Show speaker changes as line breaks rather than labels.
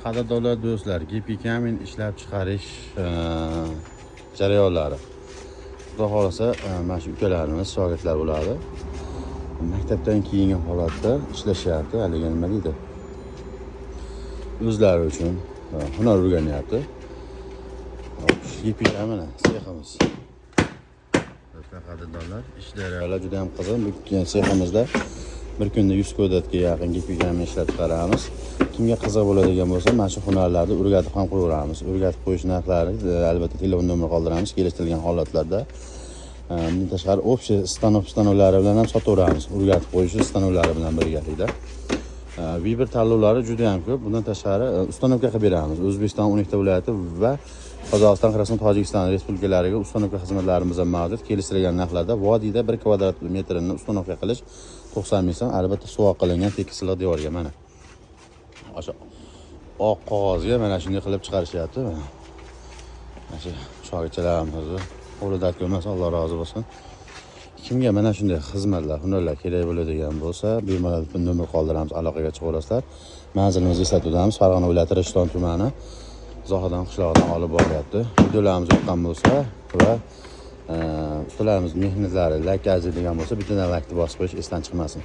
Qadrdonlar, do'stlar, гибкий камень ishlab chiqarish jarayonlari. Xudo xohlasa, mana shu ukalarimiz shogirdlar bo'ladi. Maktabdan keyingi holatda ishlashyapti, haligi nima deydi? O'zlari uchun hunar o'rganyapti. Hop, гибкий камень seximiz. Do'stlar, qadrdonlar, ish jarayonlar juda ham qiziq. Bu seximizda bir kunda 100 kvadratga yaqin гибкий камень ishlab chiqaramiz. Kimga qiziq bo'ladigan bo'lsa, mana shu hunarlarni o'rgatib ham qo'yaveramiz. O'rgatib qo'yish narxlari, albatta, telefon nomer qoldiramiz kelishtirilgan holatlarda. Bundan tashqari, общий stanok stanoklari bilan ham sotaveramiz. O'rgatib qo'yish stanoklari bilan birgalikda. Выбор tanlovlari juda ham ko'p. Bundan tashqari, установка qilib beramiz. O'zbekiston 12 ta viloyati va Qozog'iston, Qirg'iziston, Tojikiston respublikalariga установка xizmatlarimiz ham mavjud. Kelishtirilgan narxlarda vodiyda 1 kvadrat metrini установка qilish 90 ming so'm, albatta, suvoq qilingan tekis silliq devorga mana. O'sha oq qog'ozga mana shunday qilib chiqarishyapti. Mana. Mana shu shogirdchalarimizni qo'li dard ko'rmasin, Alloh rozi bo'lsin. Kimga mana shunday xizmatlar, hunarlar kerak bo'ladigan bo'lsa, bemalol nomer qoldiramiz, aloqaga chiqaverasizlar. Manzilimizni eslatib o'tamiz. Farg'ona viloyati, Rishton tumani, Zohidan qishlog'idan olib boryapti. Videolarimiz yoqqan bo'lsa va ustalarimiz mehnatlari laykka arziydigan bo'lsa, bittadan laykni bosib qo'yish esdan chiqmasin.